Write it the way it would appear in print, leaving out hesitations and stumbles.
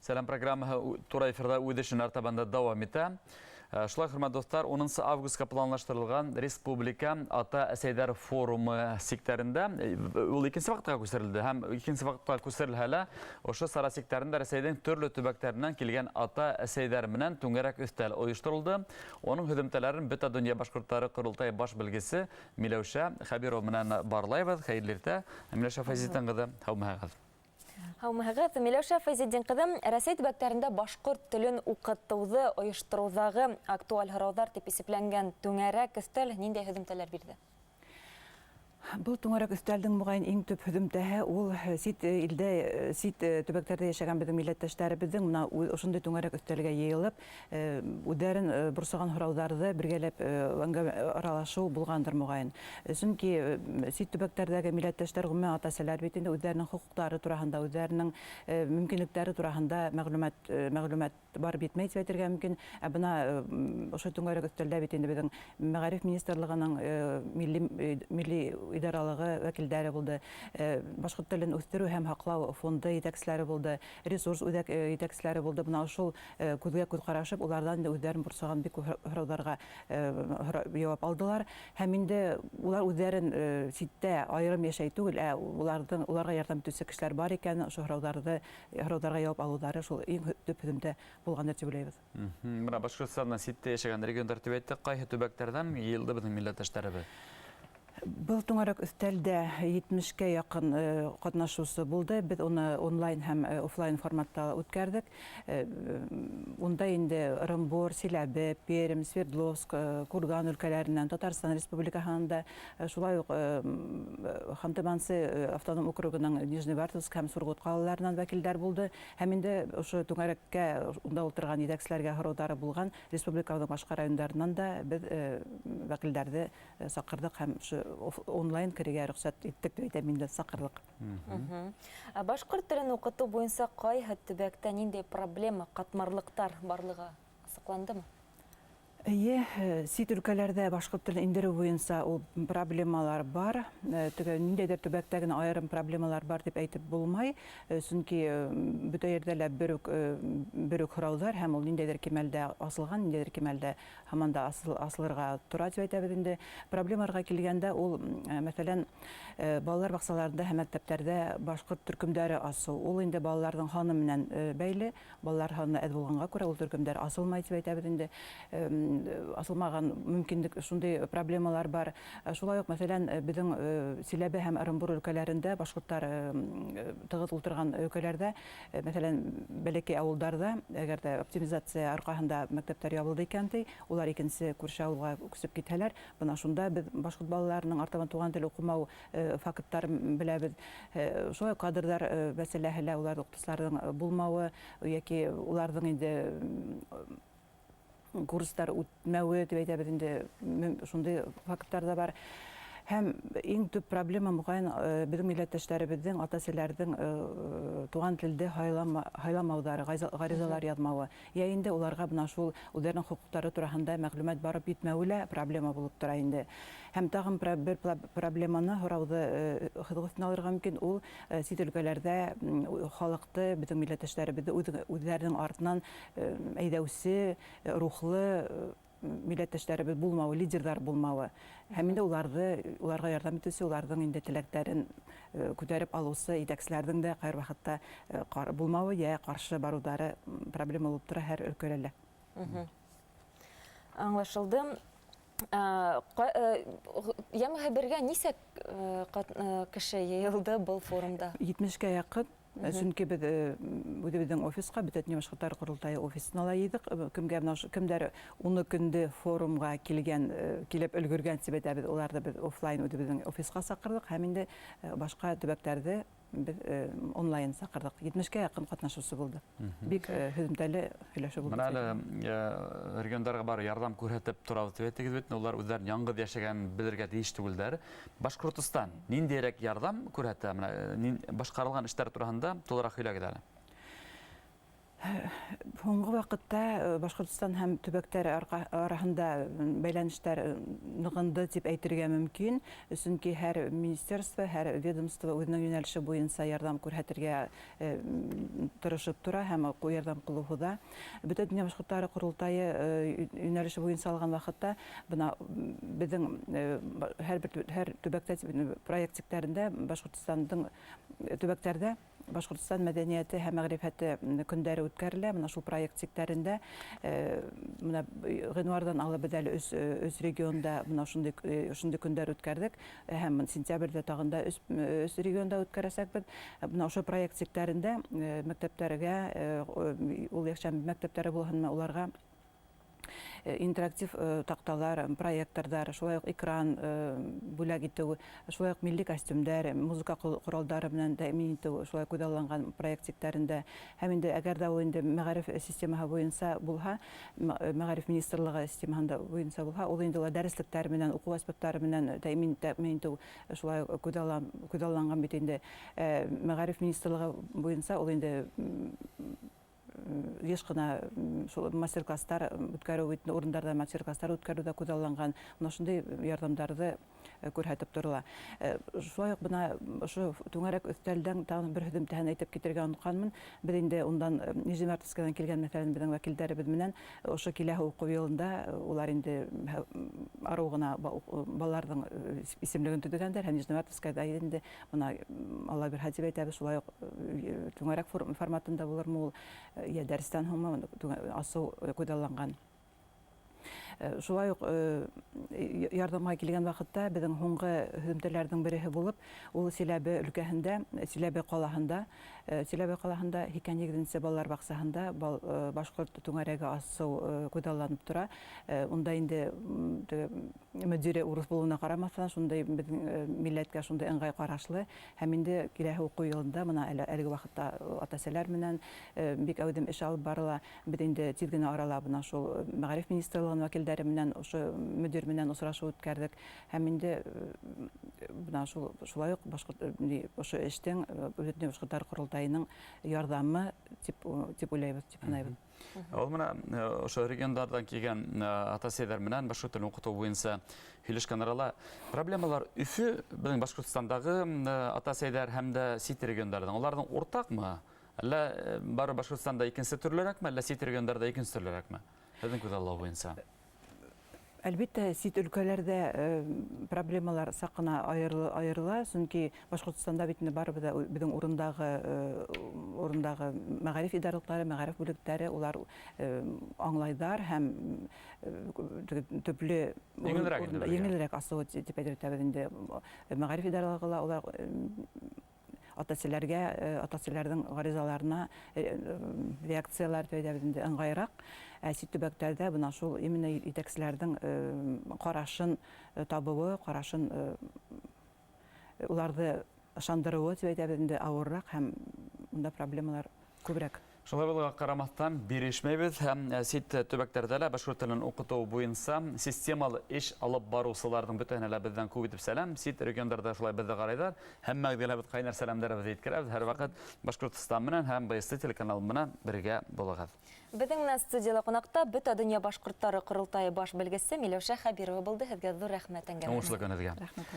Сәләм программаһы тура эфирҙа үҙ эшен артабан да дауам итә. Шулай, хөрмәтле дуҫтар, 10 августҡа планлаштырылған республика ата-әсәйҙәр форумы сиктәрендә ул икенсе ваҡытҡа күсерелде һәм икенсе ваҡытҡа күсерелһә лә, ошо сара сиктәрендә Рәсәйҙең төрлө төбәктәренән килгән ата-әсәйҙәр менән түңәрәк өҫтәл ойошторолдо. Уның һөҙөмтәләрен Бөтә донъя башҡорттары ҡоролтайы баш белгесе Миләүшә Хәбирова менән барлайбыҙ. Хәйерле иртә, Миләүшә Фәйзетдин ҡыҙы, һаумыһығыҙ! Һаумыһығыҙ, Миләүшә Фәйзетдин ҡыҙы, Рәсәй төбәктәрендә башҡорт телен уҡытыуҙы ойоштороуҙағы актуаль һорауҙар тип исемләнгән түңәрәк өҫтәл ниндәй һөҙөмтәләр бирҙе? Был түңәрәк өҫтәлдең, моғайын, иң төп һөҙөмтәһе ул сит илдә, сит төбәктәрҙә йәшәгән беҙҙең милләттәштәребеҙҙең бына ошондай түңәрәк өҫтәлгә йыйылып, үҙҙәрен борсоған һорауҙарҙы бергәләп аралашыу булғандыр, моғайын. Сөнки сит төбәктәрҙәге милләттәштәр, ғөмүмән, ата-әсәләр бит инде үҙҙәренең хоҡуҡтары тураһында, үҙҙәренең мөмкинлектәре тураһында мәғлүмәт барып етмәй тип әйтергә мөмкин. Ә бына ошо түңәрәк өҫтәлдә бит инде беҙҙең мәғариф министрлығының милли идаралығы вәкилдәре булды, башҡорт телен үҫтереү һәм һаҡлау фонды етәкселәре булды, ресурс үҙәк етәкселәре булды. Бына шул күҙгә күҙ ҡарашып, уларҙан инде үҙҙәрен борсоған бик күп һорауҙарға яуап алдылар. Һәм инде улар үҙҙәрен ситтә айырым йәшәй түгел, ә уларҙың уларға ярҙам итеүсе кешеләр бар икән, ошо һорауҙарға яуап алыуҙары шул иң төп һөҙөмтә булғандыр тип уйлайбыҙ. Бына Башҡортостандан ситтә йәшәгән региондар тип әйттек, ҡайһы төбәктәрҙән йыйылды беҙҙең милләттәштәребеҙ? Был түңәрәк өҫтәлдә 70-кә яҡын ҡатнашыусы булды. Беҙ уны онлайн һәм офлайн форматта үткәрҙек. Унда инде Ырымбур, Силәбе, Пермь, Свердловск, Курган өлкәләренән, Татарстан Республикаһынан да, шулай уҡ Ханты-Манси автоном округының Нижневартовск һәм Сургут ҡалаларынан вәкилдәр булды. Һәм инде ошо түңәрәккә унда ултырған етәкселәргә һорауҙары булған республикабыҙҙың башҡа райондарынан да беҙ вәкилдәрҙе саҡырҙыҡ һәм онлайн керергә рөхсәт иттек тип әйтәм инде, саҡырҙыҡ. Башҡорт телен уҡытыу буйынса ҡайһы төбәктә ниндәй проблема, ҡатмарлыҡтар барлығы асыҡландымы? Эйе, сит өлкәләрҙә башҡорт телен индереү буйынса ул проблемалар бар. Теге ниндәйҙер төбәктә генә айырым проблемалар бар тип әйтеп булмай, сөнки бөтә ерҙә лә бер үк һорауҙар һәм ул ниндәйҙер кимәлдә асылған, ниндәйҙер кимәлдә һаман да асылырға тора тип әйтәбеҙ инде. Проблемаларға килгәндә, ул, мәҫәлән, балалар баҡсаларында һәм мәктәптәрҙә башҡорт төркөмдәре асыу. Ул инде балаларҙың һаны менән бәйле, балалар һаны әҙ булғанға күрә ул төркөмдәр асылмай тип әйтәбеҙ инде. Асылмаған мөмкинлек, шундай проблемалар бар. Шулай уҡ, мәҫәлән, беҙҙең Силәбе һәм Ырымбур өлкәләрендә башҡорттар тығыҙ ултырған өлкәләрҙә, мәҫәлән, бәләкәй ауылдарҙа, әгәр ҙә оптимизация арҡаһында мәктәптәр ябылды икән ти, улар икенсе күрше ауылға күсеп китһәләр, бына шунда беҙ башҡорт балаларының артабан туған тел уҡымау факттарын беләбеҙ. Шулай уҡ кадрҙар мәсьәләһе лә, улар уҡытыусыларҙың булмауы йәки уларҙың инде курстар үтмәүе тип әйтәбеҙ инде, шундай факттар ҙа бар. Һәм иң төп проблема, моғайын, беҙҙең милләттәштәребеҙҙең, ата-әсәләрҙең туған телде һайламауҙары, ғаризалар яҙмауы. Йә инде уларға бына шул үҙҙәренең хоҡуҡтары тураһында мәғлүмәт барып етмәүе лә проблема булып тора инде. Һәм тағын бер проблеманы, һорауҙы һыҙыҡ өҫтөнә алырға мөмкин, ул сит өлкәләрҙә халыҡты, беҙҙең милләттәштәребеҙҙе үҙҙәренең артынан әйҙәүсе рухлы милләттәштәребеҙ булмауы, лидерҙар булмауы. Һәм инде уларға ярҙам итеүсе, уларҙың инде теләктәрен күтәреп алыусы етәкселәрҙең дә ҡайһы ваҡытта булмауы йә ҡаршы барыуҙары проблема булып тора һәр өлкәлә лә. Аңлашылды. Йәмәһе бергә нисә кеше йыйылды был форумда? 70-кә яҡын. Сөнки беҙ үҙебеҙҙең офисҡа, Бөтә донъя башҡорттары ҡоролтайы офисына ла йыйҙыҡ. Кемгә бына кемдәр уны көндө форумға килгән, килеп өлгөргән тип әйтәбеҙ, уларҙы беҙ офлайн үҙебеҙҙең офисҡа саҡырҙыҡ һәм инде башҡа төбәктәрҙе беҙ онлайн саҡырҙыҡ. 70-кә яҡын ҡатнашыусы булды. Бик һөҙөмтәле һөйләшеү булды. Бына әле региондарға бар ярҙам күрһәтеп торабыҙ тип әйттегеҙ бит, улар үҙҙәрен яңғыҙ йәшәгәнен белергә тейеш түгелдәр. Башҡортостан ниндәйерәк ярҙам күрһәтә? Бына башҡарылған эштәр тураһында тулыраҡ һөйләгеҙ әле. Һуңғы ваҡытта Башҡортостан һәм төбәктәр араһында бәйләнештәр нығынды тип әйтергә мөмкин, сөнки һәр министерство, һәр ведомство үҙенең йүнәлеше буйынса ярҙам күрһәтергә тырышып тора һәм ярҙам ҡулы һуҙа. Бөтә донъя башҡорттары ҡоролтайы йүнәлеше буйынса алған ваҡытта бына беҙҙең һәр бер һәр төбәктә проект сиктәрендә Башҡортостандың төбәктәрҙә Башҡортостан мәҙәниәте һәм мәғрифәте көндәре үткәрелә. Бына шул проект сиктәрендә бына ғинуарҙан алып беҙ әле өс регионда бына шундай көндәр үткәрҙек һәм сентябрҙә тағын да өс регионда үткәрәсәкбеҙ. Бына ошо проект сиктәрендә мәктәптәргә, ул йәкшәмбе мәктәптәре булһынмы, уларға интерактив таҡталар, проекторҙар, шулай уҡ экран бүләк итеү, шулай уҡ милли костюмдар, музыка ҡоралдары менән тәьмин итеү шулай күҙалланған проект сиктәрендә. Һәм инде әгәр ҙә ул инде мәғариф системаһы буйынса булһа, мәғариф министрлығы системаһында буйынса булһа, ул инде улар дәреслектәр менән, уҡыу әсбаптары менән тәьмин итеү шулай күҙалланған бит инде. Мәғариф министрлығы буйынса ул инде йыш ҡына шул мастер-класстар үткәреү, урындарҙа мастер-класстар үткәреү ҙә күҙалланған. Бына шундай ярҙамдарҙы күрһәтеп торола. Шулай уҡ бына ошо түңәрәк өҫтәлдән тағын бер һөҙөмтәһен әйтеп китергә онотҡанмын. Беҙ инде ундан Нижневартовскиҙан килгән, мәҫәлән, беҙҙең вәкилдәребеҙ менән ошо киләһе уҡыу йылында улар инде арыу ғына балаларҙың исемлеген төҙөгәндәр һәм Нижневартовскиҙа инде бына Алла бирһә тип әйтәбеҙ, шулай уҡ түңәрәк форматында булырмы ул, йә дәрестән һуңмы асыу күҙалланған. Шулай уҡ ярҙамға килгән ваҡытта беҙҙең һуңғы һөҙөмтәләрҙең береһе булып, ул Силәбе өлкәһендә, Силәбе ҡалаһында 87-нсе балалар баҡсаһында башҡорт түңәрәге асыу күҙалланып тора. Унда инде мөдире урыҫ булыуына ҡарамаҫтан, шундай беҙҙең милләткә шундай ыңғай ҡарашлы һәм инде киләһе уҡыу йылында бына әлеге ваҡытта ата-әсәләр менән бик әүҙем эш алып барыла. Беҙ инде тиҙ генә арала бына шул мәғариф министрлығының вәкилдәре менән, ошо мөдир менән осрашыу үткәрҙек һәм инде бына шулай уҡ башҡорт ошо эштең Бөтә башҡорттар ҡоролтайының ярҙамы тип уйлайбыҙ, тип һанайбыҙ. Ул бына ошо региондарҙан килгән ата-әсәләр менән башҡорт телен уҡытыу буйынса һөйләшкән арала проблемалар Өфө, беҙҙең Башҡортостандағы ата-әсәләр һәм дә сит региондарҙың, уларҙың уртаҡмы? Әллә бары Башҡортостанда икенсе төрлөрәкме, әллә сит региондарҙа икенсе төрлөрәкме? Һеҙҙең күҙаллау буйынса. Әлбиттә, сит өлкәләрҙә проблемалар саҡ ҡына айырыла, сөнки Башҡортостанда бит инде барыбер ҙә беҙҙең урындағы мәғариф идаралыҡтары, мәғариф бүлектәре, улар аңлайҙар һәм төплө Еңелерәк инде беҙгә. еңелерәк асыуы тип әйтер инде. Мәғариф идаралығы ла улар ата-әсәләрҙең ғаризаларына реакциялар тип әйтәбеҙ инде ыңғайыраҡ. Ә сит төбәктәрҙә бына шул именно етәкселәрҙең ҡарашын табыуы, ҡарашын уларҙы ышандырыуы тип әйтәбеҙ инде ауырыраҡ һәм унда проблемалар күберәк. Шулай булыуға ҡарамаҫтан бирешмәйбеҙ һәм сит төбәктәрҙә лә башҡорт телен уҡытыу буйынса системалы эш алып барыусыларҙың бөтәһенә лә беҙҙән күп итеп сәләм. Сит региондарҙа шулай беҙҙе ҡарайҙар. Һәммәгеҙгә лә беҙ ҡайнар сәләмдәребеҙҙе еткерәбеҙ. Һәр ваҡыт Башҡортостан менән һәм БСТ телеканалы менән бергә булығыҙ. Беҙҙең менән студияла ҡунаҡта Бөтә донъя башҡорттары ҡоролтайы баш белгесе Миләүшә Хәбирова булды. Һеҙгә ҙур рәхмәт әңгәмә. Уңышлы көн һеҙгә. Рәхмәт.